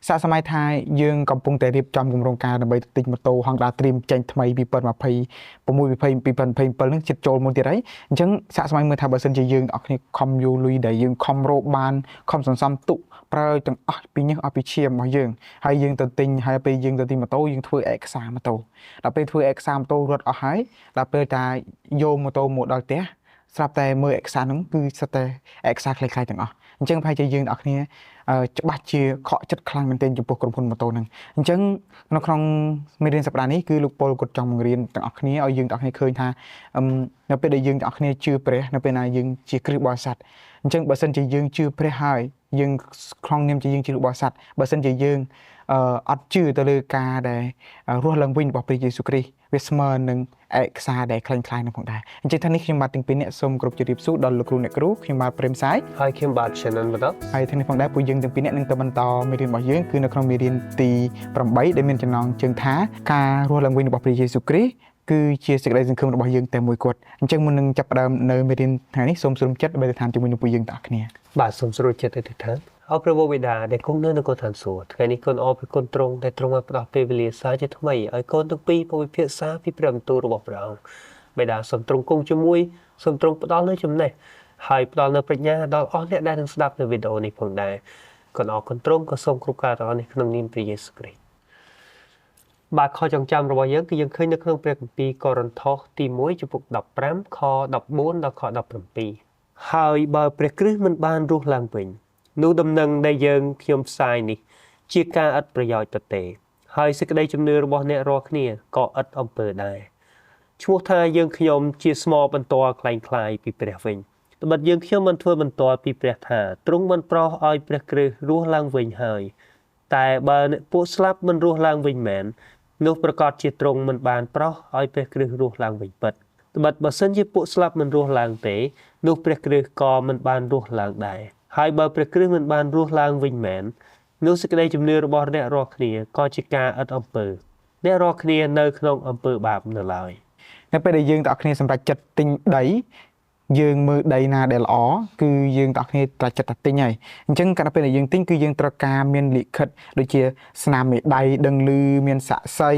សាកសម័យថាយើងកំពុងតែរៀបចំគម្រោងការដើម្បីទិញម៉ូតូ Honda Dream ចេញថ្មី2026 2027នឹងជិតចូលមុនទៀតហើយអញ្ចឹងសាកសម័យមើលថាបើសិនជាយើងទាំងអស់គ្នាខំយូរលុយដែលយើងខំរកបានខំសន្សំទុកប្រើទាំងអស់ពីញើសអស់ពីឈាមរបស់យើងហើយយើងទៅទិញហើយពេលយើងទៅទិញម៉ូតូយើងធ្វើឯកសារម៉ូតូដល់ពេលធ្វើឯកសារម៉ូតូរត់អស់ហើយដល់ពេលតាយកម៉ូតូមកដល់ផ្ទះស្រាប់តែមើលឯកសារហ្នឹងគឺសិតតែឯកសារคล้ายៗទាំងអស់អញ្ចឹងប្រហែលជាយើងទាំងអស់គ្នាច្បាស់ជាខកចិត្តខ្លាំងមែនទែនចំពោះក្រុមហ៊ុនម៉ូតូហ្នឹងអញ្ចឹងនៅក្នុងមេរៀនសប្តាហ៍នេះគឺលោកប៉ុលគាត់ចង់បង្រៀនទាំងអស់គ្នាឲ្យយើងទាំងអស់គ្នាឃើញថានៅពេលដែលយើងទាំងអស់គ្នាជឿព្រះនៅពេលណាយើងជាគ្រិស្តបរិស័ទអញ្ចឹងបើសិនជាយើងជឿព្រះហើយយើងក្នុងនាមជាយើងជាគ្រិស្តបរិស័ទបើសិនជាយើងអត់ជឿទៅលើការដែលរស់ឡើងវិញរបស់ព្រះយេស៊ូវគ្រីស្ទវាស្មើនឹងឯកសារដែលក្លែងក្លាយនឹងផងដែរអញ្ចឹងថានេះខ្ញុំបាទទាំងពីរនាក់សូមគោរពជម្រាបសួរដល់លោកគ្រូអ្នកគ្រូខ្ញុំបាទព្រឹមសាយ ហើយខ្ញុំបាទ Shannon បណ្ដ ហើយថ្ងៃនេះផងដែរពួកយើងទាំងពីរនាក់នឹងទៅបន្តមេរៀនរបស់យើងគឺនៅក្នុងមេរៀនទី8ដែលមានចំណងជើងថាការរស់ឡើងវិញរបស់ព្រះយេស៊ូវគ្រីស្ទគឺជាសេចក្តីសង្ឃឹមរបស់យើងតែមួយគត់អញ្ចឹងមុននឹងចាប់ផ្ដើមនៅមេរៀនថ្ងៃនេះសូមស្រុំចិត្តដើម្បីទៅឋានជាមួយនឹងពួកយើងទាំងអស់គ្នា បាទសូមស្រួលចិត្តទៅឋានអរព្រះវរបិតាដែលគង់នៅនគរឋានសួគ៌ថ្ងៃនេះកូនអរព្រះគុណទ្រង់ដែលទ្រង់បានផ្ដល់ពេលវេលាសារជាថ្មីឲ្យកូនទាំងពីរមកវិភាសាពីព្រះបន្ទូលរបស់ព្រះអង្គបិតាសូមទ្រង់គង់ជាមួយសូមទ្រង់ផ្ដល់នូវចំណេះហើយផ្ដល់នូវប្រាជ្ញាដល់អស់អ្នកដែលនឹងស្ដាប់នៅវីដេអូនេះផងដែរកូនអរគុណទ្រង់ក៏សូមគ្រប់ការទាំងអស់នេះក្នុងនាមព្រះយេស៊ូវគ្រីស្ទបាទខចងចាំរបស់យើងគឺយើងឃើញនៅក្នុងព្រះគម្ពីរកូរិនថូសទី1ជំពូក15ខ14ដល់ខ17ហើយបើព្រះគ្រីស្ទមិនបានរស់ឡើងវិញនោះដំណឹងដែលយើងខ្ញុំផ្សាយនេះជាការឥតប្រយោជន៍ទទេហើយសេចក្តីជំនឿរបស់អ្នករាល់គ្នាក៏ឥតអំពើដែរឈ្មោះថាយើងខ្ញុំជាស្មោបន្ទាល់ក្លែងក្លាយពីព្រះវិញត្បិតយើងខ្ញុំមិនធ្វើបន្ទាល់ពីព្រះថាទ្រង់មិនប្រោសឲ្យព្រះគ្រីស្ទរស់ឡើងវិញហើយតែបើអ្នកពួកស្លាប់មិនរស់ឡើងវិញមែននោះប្រកាសជាទ្រង់មិនបានប្រោសឲ្យព្រះគ្រីស្ទរស់ឡើងវិញពិតត្បិតបើសិនជាពួកស្លាប់មិនរស់ឡើងទេនោះព្រះគ្រីស្ទក៏មិនបានរស់ឡើងដែរហើយបើព្រះគ្រីស្ទមិនបានរស់ឡើងវិញមែននោះសេចក្តីជំនឿរបស់អ្នករាល់គ្នាក៏ជាការឥតអំពើអ្នករាល់គ្នានៅក្នុងអំពើបាបនៅឡើយ នៅពេលដែលយើងទាំងអស់គ្នាសម្រេចចិត្តទិញដីយើងមើលដីណាដែលល្អគឺយើងទាំងអស់គ្នាត្រូវចិត្តតែទិញហើយអញ្ចឹងកាលពេលដែលយើងទិញគឺយើងត្រូវការមានលិខិតដូចជាស្នាមមេដៃដឹងឮមានសាក្សី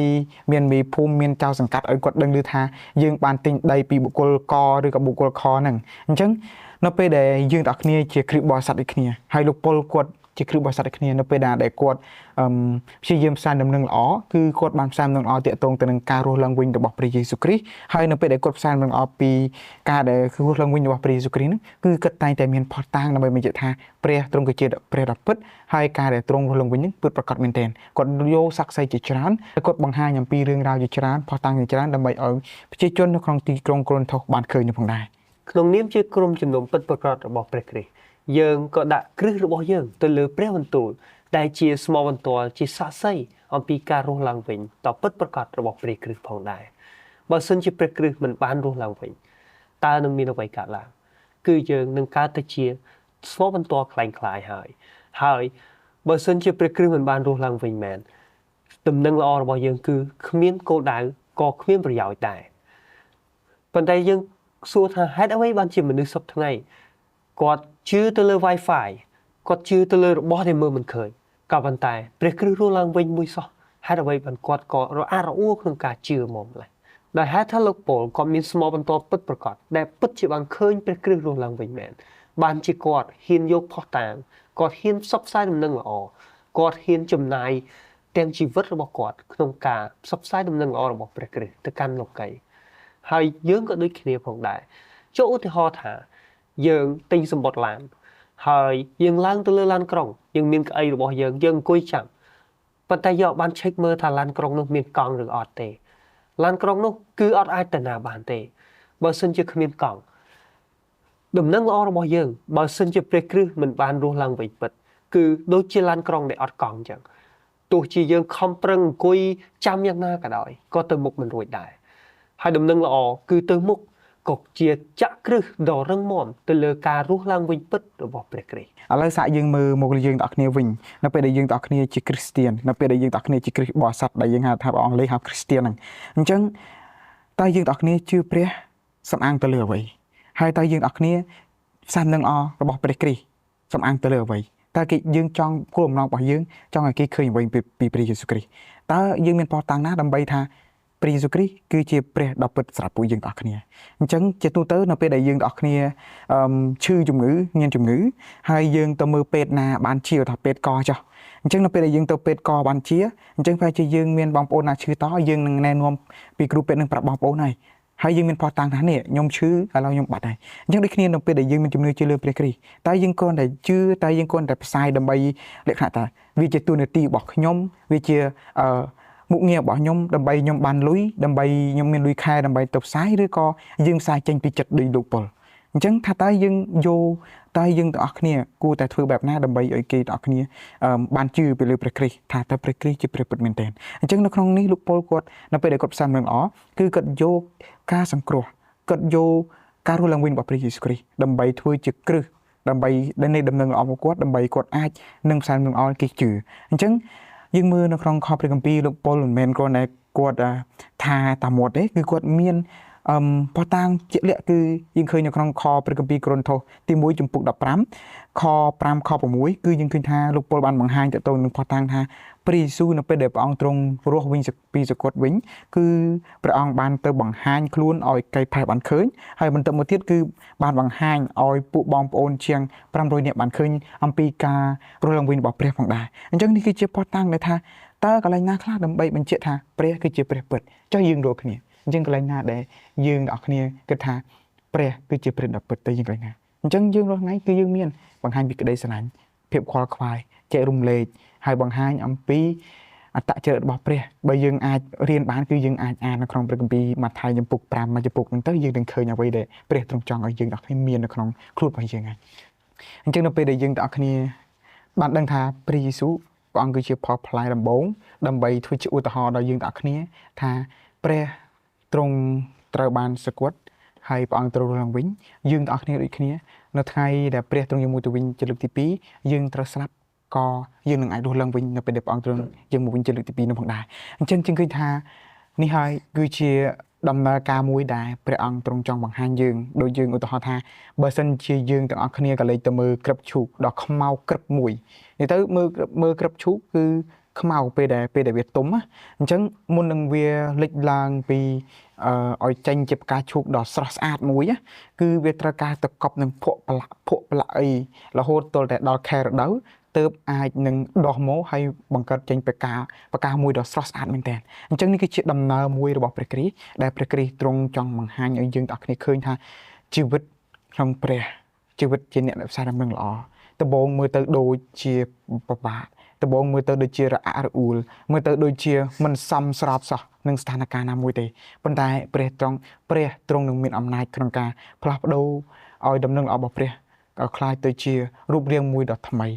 មានមេភូមិមានចៅសង្កាត់ឲ្យគាត់ដឹងឮថាយើងបានទិញដីពីបុគ្គលកឬក៏បុគ្គលខហ្នឹងអញ្ចឹងនៅពេលដែលយើងទាំងអស់គ្នាជាគ្រិស្តបរិស័ទដូចគ្នាហើយលោកប៉ុលគាត់ជាគ្រិស្តបរិស័ទដូចគ្នានៅពេលដែលគាត់ព្យាយាមផ្សាយដំណឹងល្អគឺគាត់បានផ្សាយដំណឹងល្អទាក់ទងទៅនឹងការរស់ឡើងវិញរបស់ព្រះយេស៊ូវគ្រីស្ទហើយនៅពេលដែលគាត់ផ្សាយដំណឹងល្អពីការដែលរស់ឡើងវិញរបស់ព្រះយេស៊ូវគ្រីស្ទហ្នឹងគឺគាត់តែងតែមានភស្តុតាងដើម្បីបញ្ជាក់ថាព្រះទ្រង់គឺជាព្រះដ៏ពិតហើយការដែលទ្រង់រស់ឡើងវិញហ្នឹងពិតប្រាកដមែនទែនគាត់យកសាក្សីជាច្រើនហើយគាត់បង្ហាញអំពីរឿងរ៉ាវជាច្រើនភស្តុតាងជាច្រើនដើម្បីឲ្យប្រជាជននៅក្នុងទីក្រុងកូរិនថូសបានឃើញនោះផងដែរ ក្នុងនាមជាក្រុមជំនុំពិតប្រាកដរបស់ព្រះគ្រីស្ទយើងក៏ដាក់គ្រឹះរបស់យើងទៅលើព្រះបន្ទូលដែលជាស្មោបន្ទាល់ជាសាក្សីអំពីការរស់ឡើងវិញដ៏ពិតប្រាកដរបស់ព្រះគ្រីស្ទផងដែរបើសិនជាព្រះគ្រីស្ទមិនបានរស់ឡើងវិញតើនឹងមានអ្វីកើតឡើងគឺយើងនឹងកើតទៅជាស្មោបន្ទាល់ក្លែងក្លាយហើយហើយបើសិនជាព្រះគ្រីស្ទមិនបានរស់ឡើងវិញមែនដំណឹងល្អរបស់យើងគឺគ្មានគោលដៅក៏គ្មានប្រយោជន៍ដែរប៉ុន្តែយើងសួរថាហេតុអ្វីបានជាមនុស្សសព្វថ្ងៃគាត់ជឿទៅលើ Wi-Fi គាត់ជឿទៅលើរបស់ដែលមើលមិនឃើញក៏ប៉ុន្តែព្រះគ្រីស្ទរស់ឡើងវិញមួយសោះហេតុអ្វីបានគាត់ក៏រអាក់រអួលក្នុងការជឿមកម្លេះដោយហេតុថាលោកប៉ុលគាត់មានស្មោបន្ទាល់ពិតប្រាកដដែលពិតជាបានឃើញព្រះគ្រីស្ទរស់ឡើងវិញមែនបានជាគាត់ហ៊ានយកភស្តុតាងគាត់ហ៊ានផ្សព្វផ្សាយដំណឹងល្អគាត់ហ៊ានចំណាយទាំងជីវិតរបស់គាត់ក្នុងការផ្សព្វផ្សាយដំណឹងល្អរបស់ព្រះគ្រីស្ទទៅកាន់លោកីហើយយើងក៏ដូចគ្នាផងដែរចូលឧទាហរណ៍ថាយើងទិញសម្បត្តិឡានហើយយើងឡើងទៅលើឡានក្រុងយើងមានកៅអីរបស់យើងយើងអង្គុយចាំប៉ុន្តែយកបានឆែកមើលថាឡានក្រុងនោះមានកង់ឬអត់ទេឡានក្រុងនោះគឺអត់អាចទៅណាបានទេបើសិនជាគ្មានកង់ដំណឹងល្អរបស់យើងបើសិនជាព្រះគ្រីស្ទមិនបានរស់ឡើងវិញពិតគឺដូចជាឡានក្រុងដែលអត់កង់អញ្ចឹងទោះជាយើងខំប្រឹងអង្គុយចាំយ៉ាងណាក៏ដោយក៏ទៅមុខមិនរួចដែរហើយដំណឹងល្អគឺទៅមុខក៏ជាចក្រឹសដ៏រឹងមាំទៅលើការរស់ឡើងវិញពិតរបស់ព្រះគ្រីស្ទ ឥឡូវសាកយើងមើលមកយើងទាំងអស់គ្នាវិញនៅពេលដែលយើងទាំងអស់គ្នាជាគ្រីស្ទៀននៅពេលដែលយើងទាំងអស់គ្នាជាគ្រីស្ទបរិស័ទដែលយើងហៅថាអង់គ្លេសហៅគ្រីស្ទៀនហ្នឹងអញ្ចឹងតើយើងទាំងអស់គ្នាជឿព្រះសំអាងទៅលើអ្វីហើយតើយើងទាំងអស់គ្នាផ្សាយដំណឹងល្អរបស់ព្រះគ្រីស្ទសំអាងទៅលើអ្វី តើគេយើងចង់គោលបំណងរបស់យើងចង់ឲ្យគេឃើញអ្វីពីព្រះយេស៊ូវគ្រីស្ទតើយើងមានភស្តុតាងណាដើម្បីថាព្រះយេស៊ូវគ្រីស្ទគឺជាព្រះដ៏ពិតសម្រាប់ពួកយើងទាំងអស់គ្នាអញ្ចឹងជាទូទៅនៅពេលដែលយើងទាំងអស់គ្នាឈឺជំងឺមានជំងឺហើយយើងទៅមើលពេទ្យណាបានជាថាពេទ្យកចុះអញ្ចឹងនៅពេលដែលយើងទៅពេទ្យកបានជាអញ្ចឹងប្រហែលជាយើងមានបងប្អូនណាឈឺតយើងនឹងណែនាំពីគ្រូពេទ្យនឹងប្រាប់បងប្អូនហើយហើយយើងមានភស្តុតាងថានេះខ្ញុំឈឺឥឡូវខ្ញុំបាត់ហើយអញ្ចឹងដូចគ្នានៅពេលដែលយើងមានជំនឿជឿលើព្រះគ្រីស្ទតែយើងគ្រាន់តែជឿតែយើងគ្រាន់តែផ្សាយដើម្បីលក្ខណៈថាវាជាតួនាទីរបស់ខ្ញុំវាជាមុខងាររបស់ខ្ញុំដើម្បីខ្ញុំបានលុយដើម្បីខ្ញុំមានលុយខែដើម្បីទៅផ្សាយឬក៏យើងផ្សាយចេញពីចិត្តដូចលោកប៉ុលអញ្ចឹងថាតើយើងយកតើយើងទាំងអស់គ្នាគួរតែធ្វើបែបណាដើម្បីឲ្យគេទាំងអស់គ្នាបានជឿពីលើព្រះគ្រីស្ទថាតើព្រះគ្រីស្ទជាព្រះពិតមែនទែនអញ្ចឹងនៅក្នុងនេះលោកប៉ុលគាត់នៅពេលដែលគាត់ផ្សាយដំណឹងល្អគឺគាត់យកការសង្គ្រោះគាត់យកការរស់ឡើងវិញរបស់ព្រះយេស៊ូវគ្រីស្ទដើម្បីធ្វើជាគ្រឹះដើម្បីនៃដំណឹងល្អរបស់គាត់ដើម្បីគាត់អាចនឹងផ្សាយដំណឹងល្អឲ្យគេជឿអញ្ចឹងយើងមើលនៅក្នុងខព្រះគម្ពីរលោកប៉ុលមិនមែនគ្រាន់តែគាត់ថាតាមមាត់ទេគឺគាត់មានភស្តុតាងជាក់លាក់គឺយើងឃើញនៅក្នុងខព្រះគម្ពីរកូរិនថូសទី1ជំពូក15ខ5ខ6គឺយើងឃើញថាលោកប៉ុលបានបង្ហាញទៅនឹងភស្តុតាងថាព្រះយេស៊ូវនៅពេលដែលព្រះអង្គទ្រង់រស់វិញពីសុគតវិញគឺព្រះអង្គបានទៅបង្ហាញខ្លួនឲ្យកៃផែបានឃើញហើយបន្ទាប់មកទៀតគឺបានបង្ហាញឲ្យពួកបងប្អូនជាង500នាក់បានឃើញអំពីការរស់ឡើងវិញរបស់ព្រះផងដែរអញ្ចឹងនេះគឺជាភស្តុតាងដែលថាតើកន្លែងណាខ្លះដើម្បីបញ្ជាក់ថាព្រះគឺជាព្រះពិតចុះយើងរកគ្នាអញ្ចឹងកន្លែងណាដែលយើងទាំងអស់គ្នាគិតថាព្រះគឺជាព្រះដ៏ពិតទៅយើងកន្លែងណាអញ្ចឹងយើងរាល់ថ្ងៃគឺយើងមានបង្ហាញពីក្តីស្រឡាញ់ភាពខ្វល់ខ្វាយចែករំលែកហើយបង្ហាញអំពីអត្តចរិតរបស់ព្រះបើយើងអាចរៀនបានគឺយើងអាចអាននៅក្នុងព្រះគម្ពីរម៉ាថាយចំពុក5មួយចំពុកហ្នឹងទៅយើងនឹងឃើញអ្វីដែលព្រះទ្រង់ចង់ឲ្យយើងទាំងអស់គ្នាមាននៅក្នុងខ្លួនរបស់យើងហើយអញ្ចឹងនៅពេលដែលយើងទាំងអស់គ្នាបានដឹងថាព្រះយេស៊ូវព្រះអង្គគឺជាផលផ្លែដំបូងដើម្បីធ្វើជាឧទាហរណ៍ដល់យើងទាំងអស់គ្នាថាព្រះទ្រង់ត្រូវបានសគត់ហើយព្រះអង្គទ្រង់រស់ឡើងវិញយើងទាំងអស់គ្នាដូចគ្នានៅថ្ងៃដែលព្រះទ្រង់យាងមកទៅវិញជាលើកទី2យើងត្រូវស្លាប់ក៏យើងនឹងអាចរស់ឡើងវិញនៅពេលដែលព្រះអង្គទ្រង់យាងមកវិញជាលើកទី2នោះផងដែរអញ្ចឹងជាងឃើញថានេះហើយគឺជាដំណើរការមួយដែលព្រះអង្គទ្រង់ចង់បង្ហាញយើងដូចយើងឧទាហរណ៍ថាបើសិនជាយើងទាំងអស់គ្នាក៏លេចទៅមើលក្រឹបឈូកដ៏ខ្មៅក្រឹបមួយនេះទៅមើលក្រឹបឈូកគឺខ្មៅពេលដែលវាទុំណាអញ្ចឹងមុននឹងវាលេចឡើងពីឲ្យចេញជាផ្កាឈូកដ៏ស្រស់ស្អាតមួយគឺវាត្រូវការទៅកប់នឹងភក់ប្រឡាក់អីរហូតទាល់តែដល់ខែរដូវទើបអាចនឹងដោះមកហើយបង្កើតចេញផ្កាមួយដ៏ស្រស់ស្អាតមែនទែនអញ្ចឹងនេះគឺជាដំណើរមួយរបស់ព្រះគ្រីស្ទដែលព្រះគ្រីស្ទទ្រង់ចង់បង្ហាញឲ្យយើងទាំងអស់គ្នាឃើញថាជីវិតក្នុងព្រះជីវិតជាអ្នកដែលផ្សាយដំណឹងល្អដំបូងមើលទៅដូចជាពិបាកដំបូងមើលទៅដូចជារអាក់រអួលមើលទៅដូចជាមិនសមស្របសោះនឹងស្ថានភាពណាមួយទេប៉ុន្តែព្រះទ្រង់នឹងមានអំណាចក្នុងការផ្លាស់ប្ដូរឲ្យដំណឹងល្អរបស់ព្រះឲ្យក្លាយទៅជារូបរាងមួយដ៏ថ្មី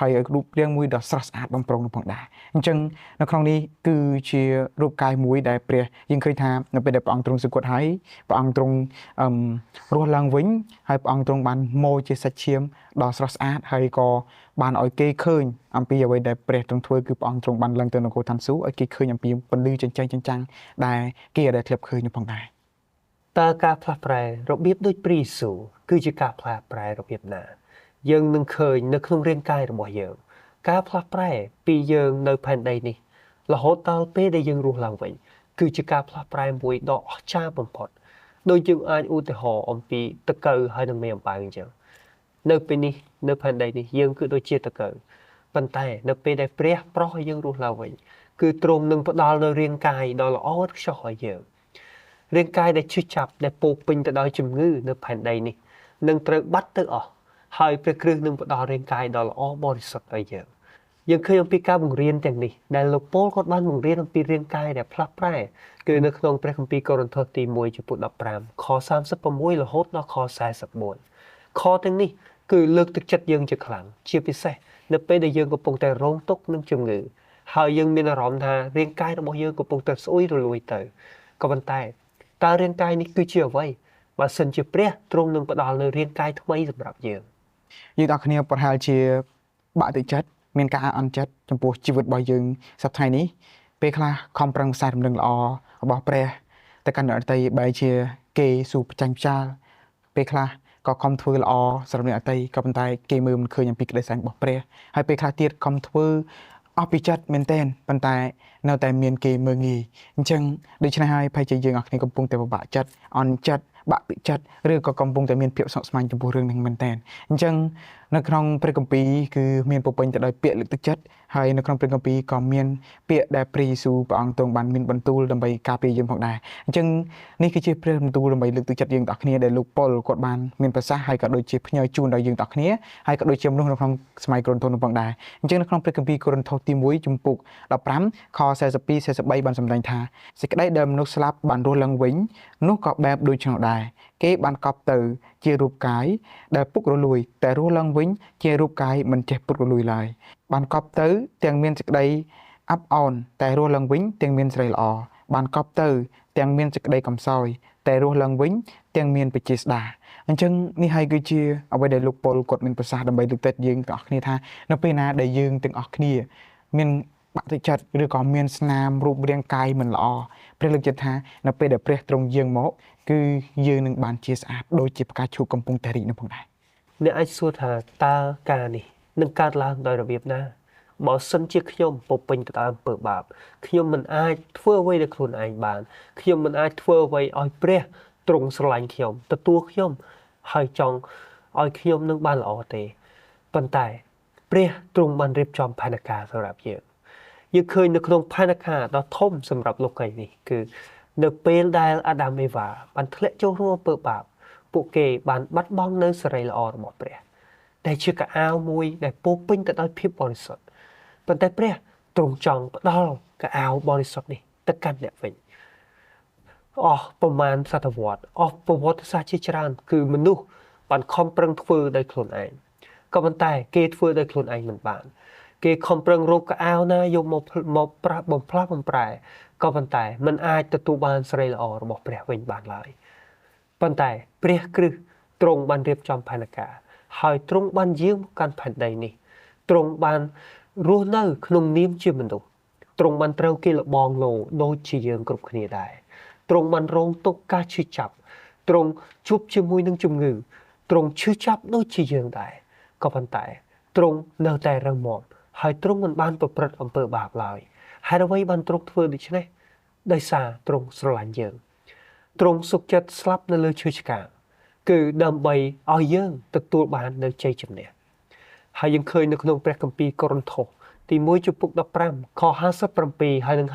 ហើយឲ្យរូបរាងមួយដ៏ស្រស់ស្អាតបំរុងផងដែរអញ្ចឹងនៅក្នុងនេះគឺជារូបកាយមួយដែលព្រះយើងឃើញថានៅពេលដែលព្រះអង្គទ្រង់សគត់ហើយព្រះអង្គទ្រង់រស់ឡើងវិញហើយព្រះអង្គទ្រង់បានមកជាសាច់ឈាមដ៏ស្រស់ស្អាតហើយក៏បានឲ្យគេឃើញអំពីអ្វីដែលព្រះទ្រង់ធ្វើគឺព្រះអង្គទ្រង់បានឡើងទៅនគរឋានសួគ៌ឲ្យគេឃើញអំពីពន្លឺចិញ្ចាំងដែលគេអាចធ្លាប់ឃើញនោះផងដែរតើការផ្លាស់ប្រែរបៀបដូចព្រះយេស៊ូវគឺជាការផ្លាស់ប្រែរបៀបណាយើងនឹងឃើញនៅក្នុងរាងកាយរបស់យើងការផ្លាស់ប្រែពីយើងនៅផែនដីនេះរហូតដល់ពេលដែលយើងរស់ឡើងវិញគឺជាការផ្លាស់ប្រែមួយដ៏អស្ចារ្យបំផុតដូចយើងអាចឧទាហរណ៍អំពីតកៅហើយនឹងមេអំបៅអញ្ចឹងនៅពេលនេះនៅផែនដីនេះយើងគឺដូចជាតកៅប៉ុន្តែនៅពេលដែលព្រះប្រោសឲ្យយើងរស់ឡើងវិញគឺទ្រង់នឹងផ្ដល់នូវរាងកាយដ៏ល្អឥតខ្ចោះឲ្យយើងរាងកាយដែលឈឺចាប់ដែលពោពេញទៅដោយជំងឺនៅផែនដីនេះនឹងត្រូវបាត់ទៅអស់ហើយព្រះគ្រីស្ទនឹងផ្ដល់រាងកាយដ៏ល្អបរិសុទ្ធឲ្យយើងយើងឃើញអំពីការបង្រៀនទាំងនេះដែលលោកប៉ុលគាត់បានបង្រៀនអំពីរាងកាយដែលផ្លាស់ប្រែគឺនៅក្នុងព្រះគម្ពីរកូរិនថូសទី1ចំពោះ15ខ36រហូតដល់ខ44ខទាំងនេះគឺលើកទឹកចិត្តយើងជាខ្លាំងជាពិសេសនៅពេលដែលយើងកំពុងតែរងទុក្ខនឹងជំងឺហើយយើងមានអារម្មណ៍ថារាងកាយរបស់យើងកំពុងតែស្អុយរលួយទៅក៏ប៉ុន្តែតើរាងកាយនេះគឺជាអ្វីបើសិនជាព្រះទ្រង់នឹងផ្ដល់នូវរាងកាយថ្មីសម្រាប់យើងយើងទាំងគ្នាប្រហែលជាបាក់ទឹកចិត្តមានការអន់ចិត្តចំពោះជីវិតរបស់យើងសប្តាហ៍នេះពេលខ្លះខំប្រឹងផ្សាយដំណឹងល្អរបស់ព្រះតែកាន់អ្នកដទៃបែរជាគេស៊ូផ្ចាញ់ផ្ចាលពេលខ្លះ ក៏ខំធ្វើល្អសម្រាប់អ្នកដទៃក៏ប៉ុន្តែគេមើលមិនឃើញអំពីក្តីស្រឡាញ់របស់ព្រះហើយពេលខ្លះទៀតខំធ្វើអស់ពីចិត្តមែនទែនប៉ុន្តែនៅតែមានគេមើលងាយអញ្ចឹងដូច្នេះហើយប្រហែលជាយើងអស់គ្នាកំពុងតែពិបាកចិត្តអន់ចិត្តបាក់ទឹកចិត្តឬក៏កំពុងតែមានភាពស្មុគស្មាញចំពោះរឿងនេះមែនទែនអញ្ចឹងនៅក្នុងព្រះគម្ពីរគឺមានពោពេញទៅដោយពាក្យលើកទឹកចិត្តហើយនៅក្នុងព្រះគម្ពីរក៏មានពាក្យដែលព្រះយេស៊ូវព្រះអង្គទ្រង់បានមានបន្ទូលដើម្បីការពារយើងផងដែរអញ្ចឹងនេះគឺជាព្រះបន្ទូលដើម្បីលើកទឹកចិត្តយើងទាំងអស់គ្នាដែលលោកប៉ុលគាត់បានមានប្រសាសន៍ហើយក៏ដូចជាផ្ញើជូនដល់យើងទាំងអស់គ្នាហើយក៏ដូចជាមនុស្សនៅក្នុងសម័យកូរិនថូសនោះផងដែរអញ្ចឹងនៅក្នុងព្រះគម្ពីរកូរិនថូសទី1ជំពូក15ខ42 43បានសម្ដែងថាសេចក្តីដែលមនុស្សស្លាប់បានរស់ឡើងវិញនោះក៏បែបដូចនោះដែរគេបានកប់ទៅជារូបកាយដែលពុករលួយតែរស់ឡើងវិញជារូបកាយមិនចេះពុករលួយឡើយបានកប់ទៅទាំងមានសេចក្តីអាប់អោនតែរស់ឡើងវិញទាំងមានសេរីល្អបានកប់ទៅទាំងមានសេចក្តីកំសោយតែរស់ឡើងវិញទាំងមានបជាស្ដាអញ្ចឹងនេះហើយគឺជាអ្វីដែលលោកប៉ុលគាត់មានប្រសាសន៍ដើម្បីលើកទឹកយើងទាំងអស់គ្នាថានៅពេលណាដែលយើងទាំងអស់គ្នាមានបាក់ទឹកចិត្តឬក៏មានស្នាមរូបរាងកាយមិនល្អព្រះលើកចិត្តថានៅពេលដែលព្រះទ្រង់យាងមកគឺយើងនឹងបានជាស្អាតដូចជាផ្កាឈូកកំពុងតែរីកនោះផងដែរអ្នកអាចសួរថាតើការនេះនឹងកើតឡើងដោយរបៀបណាបើសិនជាខ្ញុំពោពេញទៅដោយអំពើបាបខ្ញុំមិនអាចធ្វើអ្វីដោយខ្លួនឯងបានខ្ញុំមិនអាចធ្វើអ្វីឲ្យព្រះទ្រង់ស្រឡាញ់ខ្ញុំទទួលខ្ញុំហើយចង់ឲ្យខ្ញុំនឹងបានល្អទេប៉ុន្តែព្រះទ្រង់បានរៀបចំផែនការសម្រាប់យើងយើងឃើញនៅក្នុងផែនការដ៏ធំសម្រាប់លោកីនេះគឺនៅពេលដែលអាដាមអេវ៉ាបានធ្លាក់ចូលក្នុងអំពើបាបពួកគេបានបាត់បង់នៅសេរីល្អរបស់ព្រះដែលជាកៅអៅមួយដែលពោពេញទៅដោយភាពបរិសុទ្ធប៉ុន្តែព្រះទ្រង់ចង់ផ្ដល់កៅអៅបរិសុទ្ធនេះទៅកាន់អ្នកវិញអស់ប្រមាណសតវត្សអស់ប្រវត្តិសាស្ត្រជាច្រើនគឺមនុស្សបានខំប្រឹងធ្វើដោយខ្លួនឯងក៏ប៉ុន្តែគេធ្វើដោយខ្លួនឯងមិនបានគេខំប្រឹងរកកៅអៅណាយកមកប្រាស់បំផ្លាស់បំប្រែក៏ប៉ុន្តែมันអាចទទួលបានសេរីល្អរបស់ព្រះវិញបានឡើយប៉ុន្តែព្រះគ្រឹះទ្រង់បានរៀបចំផែនការហើយទ្រង់បានយាងមកកាន់ផែនដីនេះទ្រង់បានរស់នៅក្នុងនាមជាមនុស្សទ្រង់បានត្រូវគេលបងលោដូចជាយើងគ្រប់គ្នាដែរទ្រង់បានរងទុក្ខការឈឺចាប់ទ្រង់ជួបជាមួយនឹងជំងឺទ្រង់ឈឺចាប់ដូចជាយើងដែរក៏ប៉ុន្តែទ្រង់នៅតែរឹងមាំហើយទ្រង់មិនបានប្រព្រឹត្តអំពើបាបឡើយហេតុអ្វីបានទ្រង់ធ្វើដូច្នេះដោយសារទ្រង់ស្រឡាញ់យើងទ្រង់សុខចិត្តស្លាប់នៅលើឈើឆ្កាងគឺដើម្បីឲ្យយើងទទួលបាននៅជ័យជំនះហើយយើងឃើញនៅក្នុងព្រះគម្ពីរកូរិនថូសទី1ជំពូក15ខ57ហើយនិង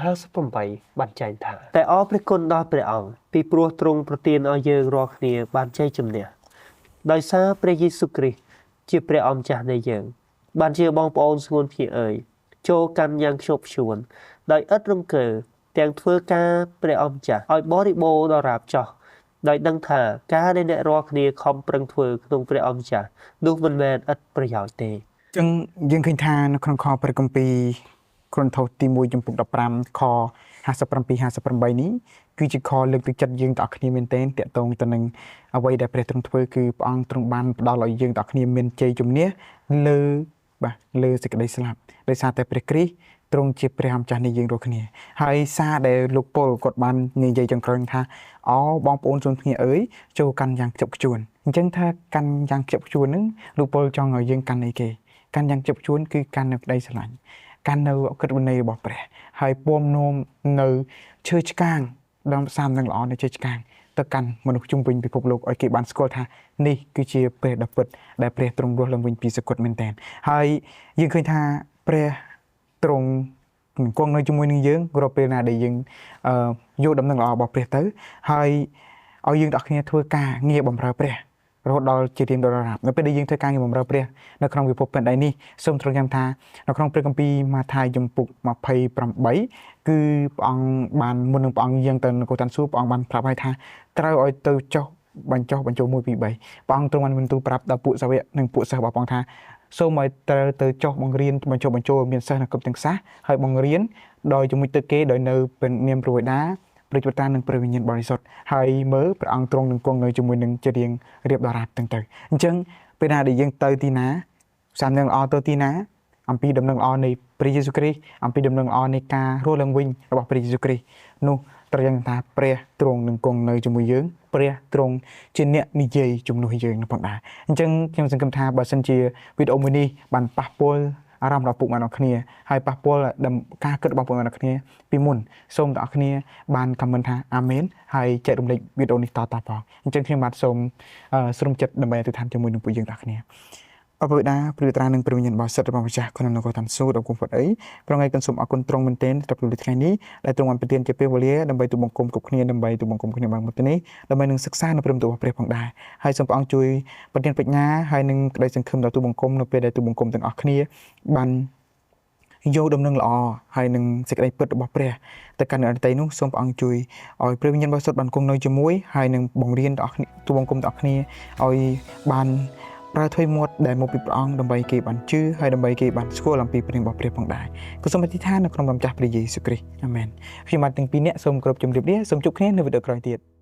58បានចែងថាតែអរព្រះគុណដល់ព្រះអង្គពីព្រោះទ្រង់ប្រទានឲ្យយើងរាល់គ្នាបានជ័យជំនះដោយសារព្រះយេស៊ូវគ្រីស្ទជាព្រះអម្ចាស់នៃយើងបានជាបងប្អូនស្ងួនភ្ញាក់អើយចូលកាន់យ៉ាងខ្ជាប់ខ្ជួនដោយឥតរង្គើទាំងធ្វើការព្រះអម្ចាស់ឲ្យបរិបូរណ៍ដល់រាបចោះដោយដឹងថាការដែលអ្នករាល់គ្នាខំប្រឹងធ្វើក្នុងព្រះអម្ចាស់នោះមិនមែនឥតប្រយោជន៍ទេចឹងយើងឃើញថានៅក្នុងខព្រះគម្ពីរកូរិនថូសទី1ជំពូក15ខ57 58នេះគឺជាខលើកទឹកចិត្តយើងទាំងអស់គ្នាមែនទែនតាក់ទងទៅនឹងអ្វីដែលព្រះទ្រង់ធ្វើគឺព្រះអង្គទ្រង់បានផ្ដល់ឲ្យយើងទាំងអស់គ្នាមានជ័យជំនះលើបាទលើសេចក្តីស្លាប់ដោយសារតែព្រះគ្រីស្ទទ្រង់ជាព្រះអម្ចាស់នៃយើងរាល់គ្នាហើយសារដែលលោកប៉ុលគាត់បាននិយាយចុងក្រោយថាអូបងប្អូនជនគ្នាអើយចូលកាន់យ៉ាងខ្ជាប់ខ្ជួនអញ្ចឹងថាកាន់យ៉ាងខ្ជាប់ខ្ជួនហ្នឹងលោកប៉ុលចង់ឲ្យយើងកាន់អីគេកាន់យ៉ាងខ្ជាប់ខ្ជួនគឺកាន់នៅក្តីស្រឡាញ់កាន់នៅអក្រិតវិន័យរបស់ព្រះហើយពំនាំនៅឈើឆ្កាងដល់សាមនឹងល្អនៅឈើឆ្កាងទៅកាន់មនុស្សជុំវិញពិភពលោកឲ្យគេបានស្គាល់ថានេះគឺជាព្រះដ៏ពិតដែលព្រះទ្រង់រស់ឡើងវិញពីសុគតមែនទែនហើយយើងឃើញថាព្រះទ្រង់គង់នៅជាមួយនឹងយើងរាល់ពេលណាដែលយើងយកដំណឹងល្អរបស់ព្រះទៅហើយឲ្យយើងទាំងអស់គ្នាធ្វើការងារបម្រើព្រះរហូតដល់ជារៀងដល់រាបនៅពេលដែលយើងធ្វើការងារបម្រើព្រះនៅក្នុងពិភពផែនដីនេះសូមទ្រង់ចាំថានៅក្នុងព្រះគម្ពីរម៉ាថាយជំពូក28គឺព្រះអង្គបានមុននឹងព្រះអង្គយាងទៅនគរឋានសួគ៌ព្រះអង្គបានប្រាប់ឲ្យថាត្រូវឲ្យទៅចុះបញ្ចុះបញ្ចូល1 2 3ព្រះអង្គទ្រង់បានបន្ទូលប្រាប់ដល់ពួកសាវកនិងពួកសិស្សរបស់ព្រះអង្គថាសូមឲ្យត្រូវទៅចុះបង្រៀនបញ្ចុះបញ្ចូលមានសិស្សនៅគ្រប់ទាំងសាសហើយបង្រៀនដោយជាមួយទឹកគេដោយនៅនាមព្រះបិតាព្រះបុត្រានិងព្រះវិញ្ញាណបរិសុទ្ធហើយមើលព្រះអង្គទ្រង់នឹងគង់នៅជាមួយនឹងជារៀងរៀបដល់រាបទាំងទៅអញ្ចឹងពេលណាដែលយើងទៅទីណាសាមនឹងល្អទៅទីណា អំពីដំណឹងល្អនៃព្រះយេស៊ូវគ្រីស្ទអំពីដំណឹងល្អនៃការរស់ឡើងវិញរបស់ព្រះយេស៊ូវគ្រីស្ទនោះត្រូវយ៉ាងថាព្រះទ្រង់នឹងគង់នៅជាមួយយើងព្រះទ្រង់ជាអ្នកនិយាយជំនួសយើងនឹងផងដែរអញ្ចឹងខ្ញុំសង្ឃឹមថាបើសិនជាវីដេអូមួយនេះបានប៉ះពាល់អារម្មណ៍របស់ពុកម៉ែអ្នកគ្នាហើយប៉ះពាល់ការគិតរបស់ពុកម៉ែអ្នកគ្នាពីមុនសូមទាំងអស់គ្នាបាន comment ថាអាមែនហើយចែករំលែកវីដេអូនេះតៗផងអញ្ចឹងខ្ញុំបាទសូមស្រមចិត្តដើម្បីអធិដ្ឋានជាមួយនឹងពួកយើងទាំងអស់គ្នាអរបិតាព្រះត្រានិងព្រះវិញ្ញាណបរិសុទ្ធរបស់ម្ចាស់ក្នុងនគរឋានសួគ៌ដ៏គង់ផុតអីព្រះថ្ងៃកសូមអរគុណទ្រង់មែនទែនសម្រាប់ពេលថ្ងៃនេះដែលទ្រង់បានប្រទានជាពេលវេលាដើម្បីទូបង្គំគ្រប់គ្នាដើម្បីទូបង្គំគ្នាបានមកទីនេះដើម្បីនឹងសិក្សានៅព្រះបន្ទូលរបស់ព្រះផងដែរហើយសូមព្រះអង្គជួយប្រទានប្រាជ្ញាហើយនឹងក្តីសង្ឃឹមដល់ទូបង្គំនៅពេលដែលទូបង្គំទាំងអស់គ្នាបានយកដំណឹងល្អហើយនឹងសេចក្តីពិតរបស់ព្រះទៅកាន់អ្នកដទៃនោះសូមព្រះអង្គជួយឲ្យព្រះវិញ្ញាណបរិសុទ្ធបានគង់នៅជាមួយហើយនឹងបង្រៀនដល់ទូបង្គំទាំងអស់គ្នាឲ្យបានប្រើធ្វើមាត់ដែលមកពីព្រះអង្គដើម្បីគេបានជឿហើយដើម្បីគេបានស្គាល់អំពីព្រះរបស់ព្រះផងដែរក៏សូមអធិដ្ឋាននៅក្នុងព្រះម្ចាស់ព្រះយេស៊ូវគ្រីស្ទអាមែនខ្ញុំបាទទាំងពីរនាក់សូមគោរពជម្រាបលាសូមជួបគ្នានៅវីដេអូក្រោយទៀត។